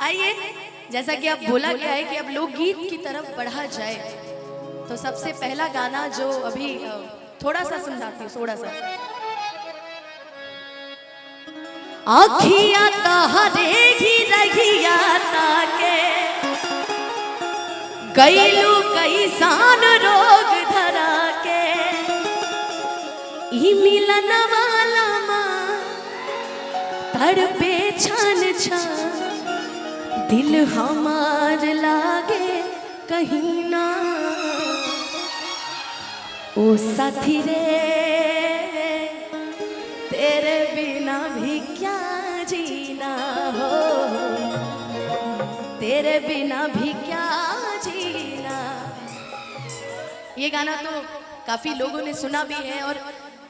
आइए, जैसा कि अब बोला गया है कि अब लोकगीत की तरफ बढ़ा जाए, तो सबसे पहला गाना जो अभी थोड़ा सा समझाती हूँ, थोड़ा सा। आखिया तहरे ही रहिया ताके गईलू कैसान रोग धरा के, ई मिलन वाला माँ तड़पे छान छान, दिल हमार लागे कहीं ना। ओ साथी रे तेरे बिना भी क्या जीना हो, तेरे बिना भी क्या जीना। ये गाना तो काफी लोगों ने सुना भी है और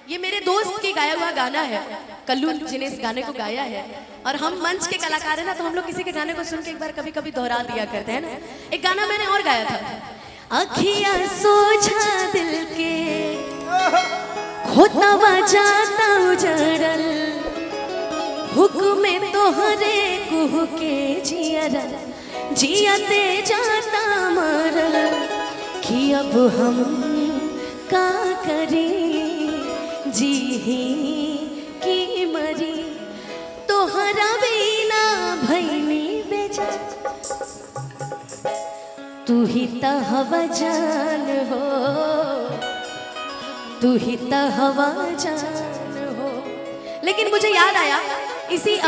ये मेरे दोस्त के गाया हुआ गाना है, कल्लू जी ने इस गाने को गाया है। और हम मंच के कलाकार हैं ना, तो हम लोग किसी के गाने को सुन के एक बार कभी कभी दोहरा दिया करते हैं ना। एक गाना मैंने और गाया था, अखियां सोझा दिल के खोतवा जाता उजड़ल, हुक्म तोहरे कुह के जियरा जियते जाता मरल, कि अब हम का करी जी ही की मरी, तोहरा बिना भैनी बेजा, तू ही त हवा जान हो, तू ही त हवा जान हो। लेकिन मुझे याद आया, इसी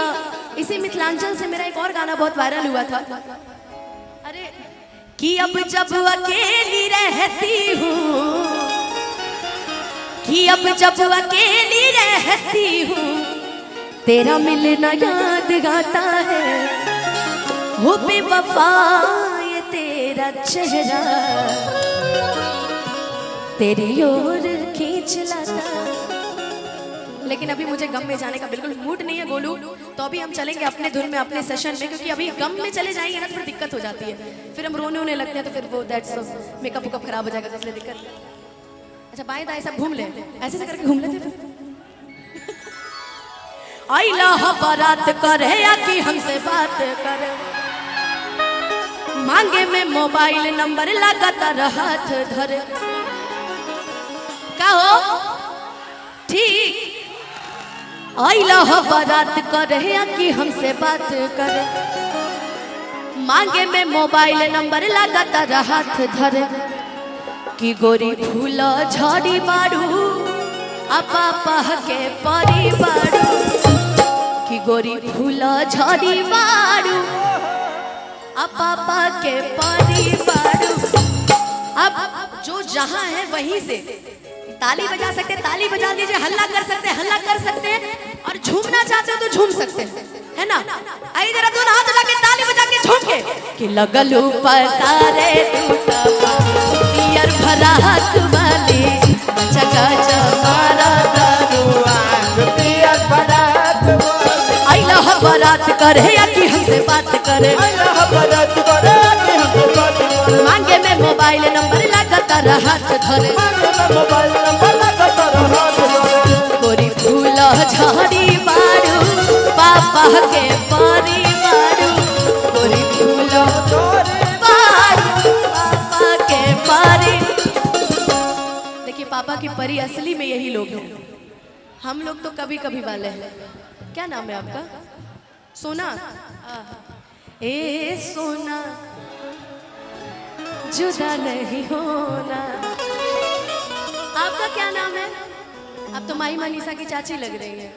इसी मिथिलांचल से मेरा एक और गाना बहुत वायरल हुआ था। अरे कि अब जब अकेली रहती हूँ, कि अब जब अकेली रहती हूँ, तेरा मिलना याद गाता है, हो बेवफा ये तेरा चेहरा तेरी ओर खींच लाता। लेकिन अभी मुझे गम में जाने का बिल्कुल मूड नहीं है गोलू, तो अभी हम चलेंगे अपने धुन में, अपने सेशन में, क्योंकि अभी गम में चले जाएंगे ना तो फिर दिक्कत हो जाती है, फिर हम रोने होने लगते हैं, तो फिर वो that's makeup वेकअप खराब हो जाएगा, तो इसलिए दिक्कत। अच्छा बाएं दाएं सब घूम ले, ऐसे ऐसे करके घूम लेते फिर। आई लाह बारात करे या कि हमसे बात करे, मांगे में मोबाइल नंबर लगातार हाथ धरे, का हो ठीक। आई लाह बारात करे या कि हमसे बात करे, मांगे में मोबाइल नंबर लगातार हाथ धरे, कि गोरी फूल झड़ी बाड़ू अपा के परी बाड़ू, कि गोरी फूल झड़ी बाड़ू अपा के परी बाड़ू। अब जो जहां है वहीं से ताली बजा सकते हैं, ताली बजा दीजिए, हल्ला कर सकते हैं, हल्ला कर सकते हैं, और झूमना चाहते हो तो झूम सकते हैं, है ना। आई जरा दोनों हाथ उठा के ताली बजा के झूम के कि लगलू पसारे टूटवा पियर फराक वाली चका चमारा दारुआ पियर फराक वाली। आई लह बारात करे या कि हमसे बात करे, आई लह बारात करे कि हमसे बात करे, मांगे में मोबाइल नंबर लगातार हाथ धरे, मांगे में मोबाइल नंबर लगातार हाथ धरे, गोरी फूल झड़ी बारू पापा के परी बारू, गोरी फूल बारू पापा के परी। देखिए पापा की परी असली में यही लोग हैं, हम लोग तो कभी कभी वाले हैं। क्या नाम है आपका? सोना। ए सोना जुदा नहीं होना। आपका क्या नाम है? आप तो माही मनीषा की चाची लग रही है।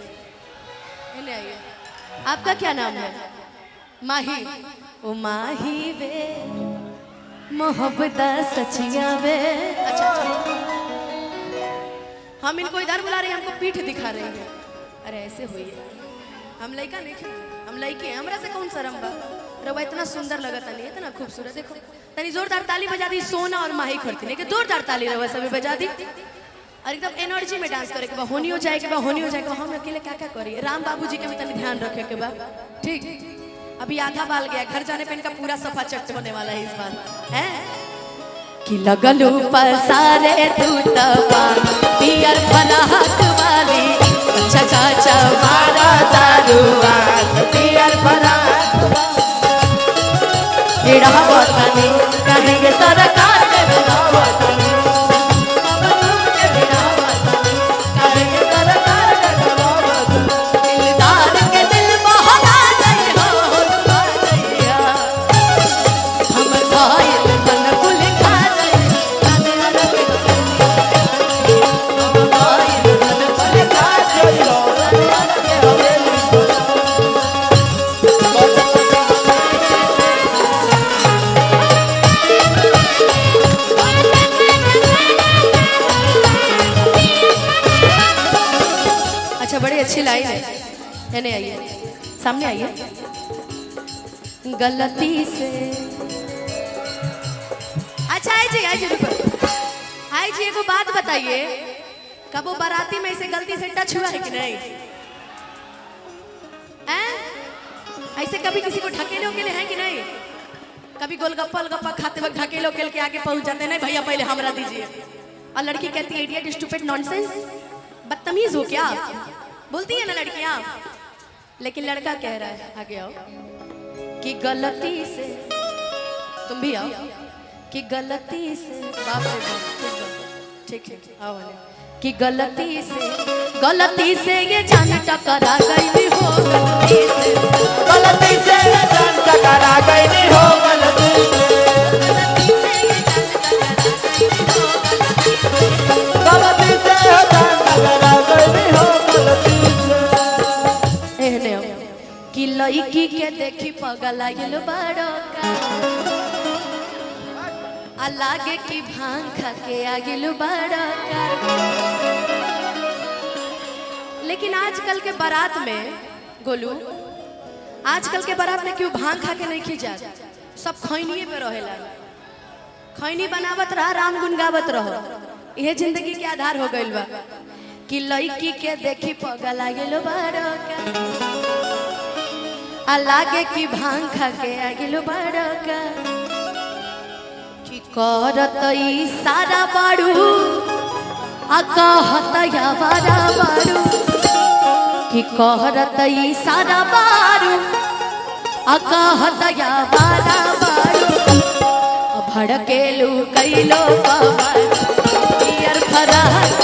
इन्हें आइए। आपका क्या नाम है? माही। ओ माही वे मोहब्बत सचिया वे। अच्छा अच्छा, हम इनको इधर बुला रहे हैं, हमको पीठ दिखा रहे हैं। अरे ऐसे हुई है, हम लड़का नहीं, हम लड़के हैं, हमरा से कौन शर्म बा। रवा इतना सुंदर लगता नहीं, इतना खूबसूरत। देखो तनी जोरदार ताली बजा दी सोना और माही खरती ने, जोरदार ताली रवा सभी बजा दी। और एकदम एनर्जी में डांस करे के बा, होनी हो जाए के बा, होनी हो जाए के बा। हम अकेले क्या क्या करी, राम बाबू जी के भी तनी ध्यान रखे के बा। ठीक, अभी आधा बाल गया, घर जाने पे इनका पूरा सफा चट होने वाला है इस बार। है कि लगलू पसारे टूटवा पियर फराक वाली चचा चमारा दारुआ पियर फराक। भिड़ावतनी, काहे के सरकार के भिड़ावतनी, बाबा के भिड़ावतनी, काहे के सरकार के भिड़ावतनी। दिलदार के दिल बहला गई हो, डुबा गइया। हमर भाई मन कुल खा गई, हमर भाई मन कुल खा गई। अच्छा, बड़ी अच्छी लाइन है। नहीं आइए, सामने आइए। गलती से अच्छा, आई जी, आई जी, रुको। आई जी, एगो बात बताइए, कबो बाराती में ऐसे गलती से टच हुआ है कि नहीं? हैं? ऐसे कभी किसी को ढकेले उकेले हैं कि नहीं? कभी गोलगप्पा उलगप्पा खाते वक्त ढकेले उकेल के आगे पहुंच जाते हैं, नहीं भैया पहले हमरा दीजिए, और लड़की कहती है इडियट, स्टूपिड, नॉनसेंस, बदतमीज हो क्या, बोलती है ना लड़कियां। लेकिन लड़का कह रहा है, आगे आओ, कि गलती से तुम भी आओ, कि गलती से, बाप रे बाप, ठीक ठीक ठीक, आओ आने। कि गलती से ये जान टकरा गई हो, गलती से, गलती से जान टकरा गई हो, गलती से, गलती से ये जान टकरा गई हो, गलती से। गलती से जान टकरा गई हो, गलती से। एहने आओ। कि लड़की के देखी पगल आइल बड़ो का, आ लागे कि भांग खा के आगिल बड़ो का। लेकिन आजकल के बारात में गोलू, आजकल के बारात में क्यों भांग खा के नहीं खींचा, सब खैनिए पे रहेला, खैनी बनावत रहा, राम गुन गावत रहो, यह जिंदगी के आधार हो गइल बा। कि लड़की के देखी पगल आगिल बड़ो का, आ लागे कि भांग खा के आगिल बड़ो का, कि करत ई सारा बाड़ू, आ कहत यावारा बाड़ू, कि करत ई सारा बाड़ू, आ कहत यावारा बाड़ू, आ भड़केलू कैलो पवन पियर फराक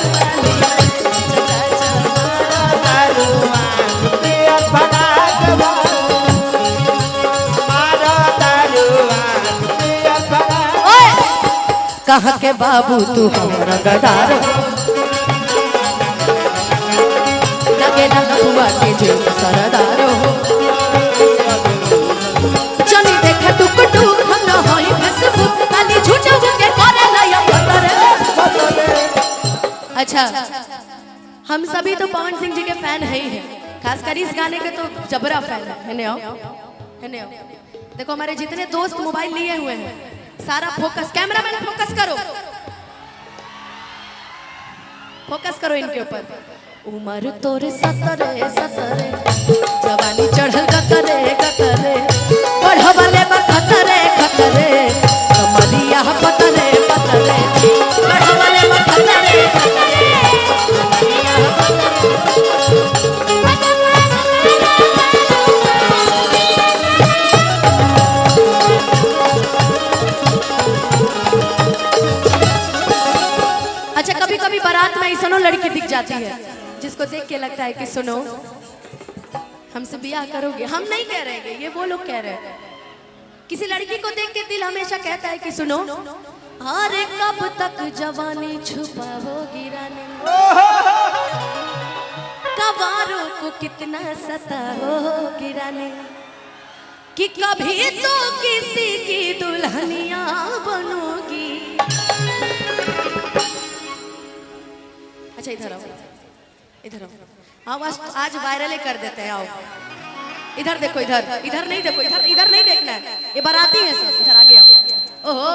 वाली, चचा चमारा। ओए! कहाँ के बाबू तू हमरा गदार हो, लगे ना हुआ के जो सरदार हो, चली देख टुक टुक, हम न होई फेसबुक, खाली झूठ के करे लया पतर। अच्छा, हम सभी तो पवन सिंह जी के फैन है ही हैं, खासकर इस गाने के तो जबरा फैन है। है आओ, है आओ। देखो हमारे जितने दोस्त मोबाइल लिए हुए हैं, सारा फोकस, कैमरामैन फोकस करो, फोकस करो इनके ऊपर। उम्र तोर सतरे सतरे, जवानी चढ़ल गतरे गतरे, बढ़वले बा खतरे खतरे, कमरिया पतरे पतरे, बढ़वले बा खतरे खतरे, कमरिया पतरे। अच्छा, कभी कभी बारात में ऐसनो लड़की दिख जाती है जिसको देख के लगता है कि सुनो हमसे ब्याह करोगे, हम नहीं कह रहे हैं, ये वो लोग कह रहे हैं। किसी लड़की को देख के दिल हमेशा कहता है कि सुनो, अरे कब तक जवानी छुपाओगी रानी, कवारों को कितना सताओगी रानी, कि कभी तो किसी की दुल्हनिया बनोगी। अच्छा इधर आओ, इधर आओ, आवाज आज वायरल ही कर देते हैं। आओ इधर देखो, इधर, इधर नहीं देखो, इधर, इधर नहीं देखना है, ये बाराती है सब, इधर आगे आओ। ओहो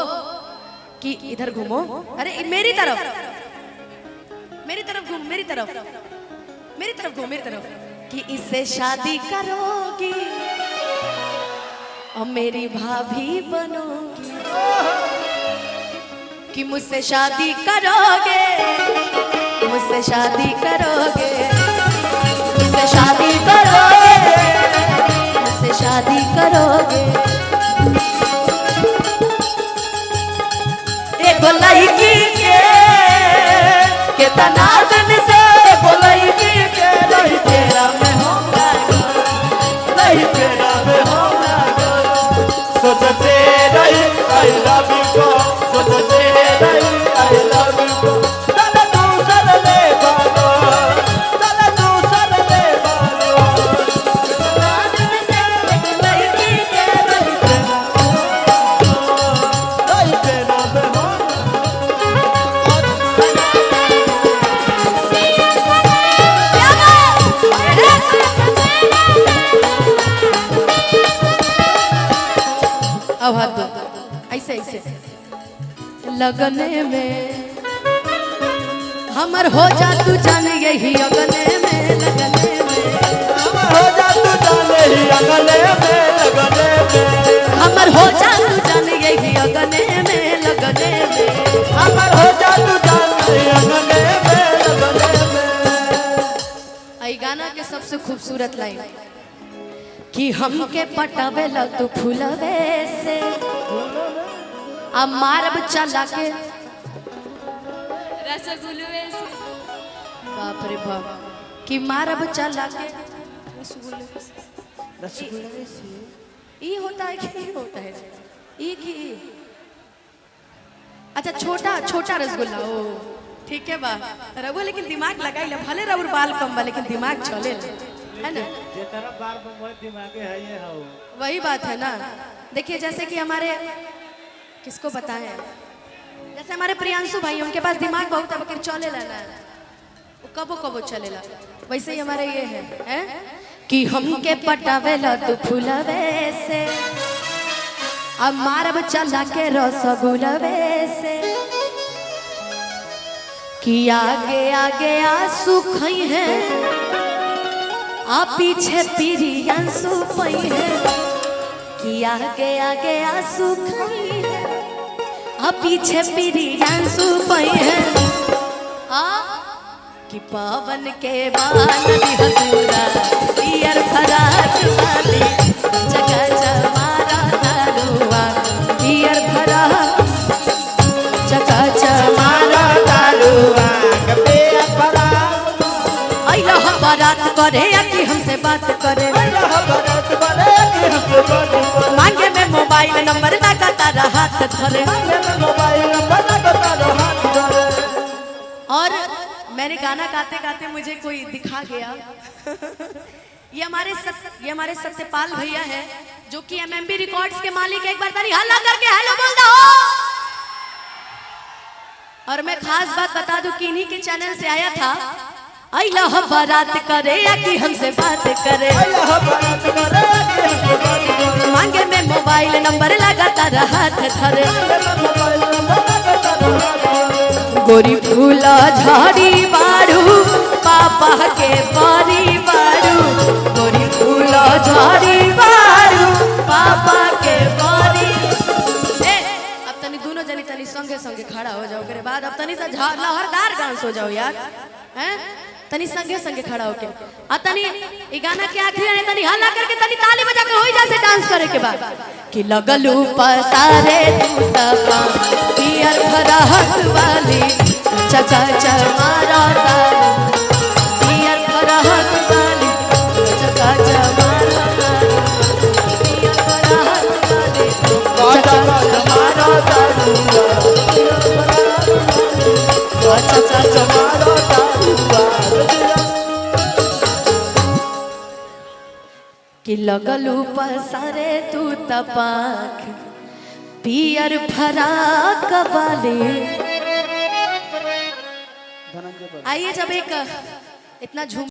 कि इधर घूमो, अरे मेरी तरफ, मेरी तरफ घूम, मेरी तरफ, मेरी तरफ घूम, मेरी तरफ, कि इससे शादी करोगी और मेरी भाभी बनोगी, कि मुझसे शादी करोगे, मुझसे शादी करोगे, मुझसे शादी करोगे, मुझसे शादी करोगे। कतना दिन से बोलैनी के रही तेरा में हम लागल, रही तेरा में हम लागल। सोचते रही I love you को, सोचते रही I love you को। चल दूसर ले बालो, चल दूसर ले बालो। कतना दिन से बोलैनी के रही तेरा में हम लागल, रही तेरा में हम अब हाथ दो ऐसे ऐसे लगने में हमर हो जा तू जान यही अगने में, लगने में हो जा तू जाने ही अगले में, लगने में। हमर हो जा तू जान यही अगने में, लगने में। अमर हो जा तू जाने ही अगले में, लगने में। आई गाना के सबसे खूबसूरत लाइन कि हमके पटावेला तू फूलवे से, आ मारब चला के रसगुल्ले से। बाप रे बाप, कि मारब चला के रसगुल्ले से। ई होता है कि ई होता है ई की ई? अच्छा छोटा छोटा रसगुल्ला, ओ ठीक है बा रघु, लेकिन दिमाग लगाई ले, भले रघु बाल कम बा लेकिन दिमाग चले है ना। जे तरफ बार बम्बई दिमागे है ये हो। वही बात है ना। देखिए जैसे कि हमारे किसको बताएं, जैसे हमारे प्रियांशु भाई, उनके पास दिमाग बहुत है लेकिन चले ला ना, वो कबो कबो चलेला। वैसे ही हमारे ये है, हैं? कि हमके पटावेला तू फूलवे से, अब मारब चला के रसगुलवे से, कि आगे आगे आंसू खई है, आ पीछे प्रियांशु पई है, कि आगे आगे आंसू खई है, आ पीछे प्रियांशु पई है, आ कि पवन के बाल हजूरा पियर फराक वाली जगह जमारा दारुआ, पियर फराक जगह जमारा दारुआ कबे अपराध। अइला हम बारात करे या कि हमसे बात करे, भरत बने कि हमसे बात करे। मांगे में मोबाइल नंबर लगा तारा हाथ धरे। मोबाइल नंबर लगा तारा हाथ धरे। और मैंने गाना गाते गाते मुझे कोई दिखा गया, ये हमारे सत्यपाल भैया हैं जो कि एमएमबी रिकॉर्ड्स के मालिक। एक बार ताली हल्ला करके हेलो बोल दो। और मैं खास बात बता दूं कि इन्हीं के चैनल से आया था। अइला हम बारात करे या कि हमसे बात करे, भरत बने कि हमसे बात करे। मांगे में मोबाइल नंबर लगा तारा हाथ धरे। मोबाइल नंबर लगा तारा हाथ धरे। गोरी फूला झाड़ी बारू पापा के बारी बारू, गोरी फूला झाड़ी बारू पापा के बारी। ए, अब तनी दोनों जनी तनी संगे संगे खड़ा हो जाओ, ओकरे बाद अब तनी सा लहरदार डांस हो जाओ यार, हैं तनी संगे संगे खड़ा होके आ तनी ई गाना के आखिरी में तनी हल्ला करके तनी ताली बजा के होई जासे डांस करे के बाद कि लगलू पसारे तू तपा पियर फराक वाली चचा चमारा तारू, पियर फराक वाली चचा चमारा तारू, पियर फराक वाली चचा चमारा दारुआ। चचा चमारा दारुआ। कि लगलू पसारे तू तपाक पियर फराक वाली। आइए जब एक इतना झूम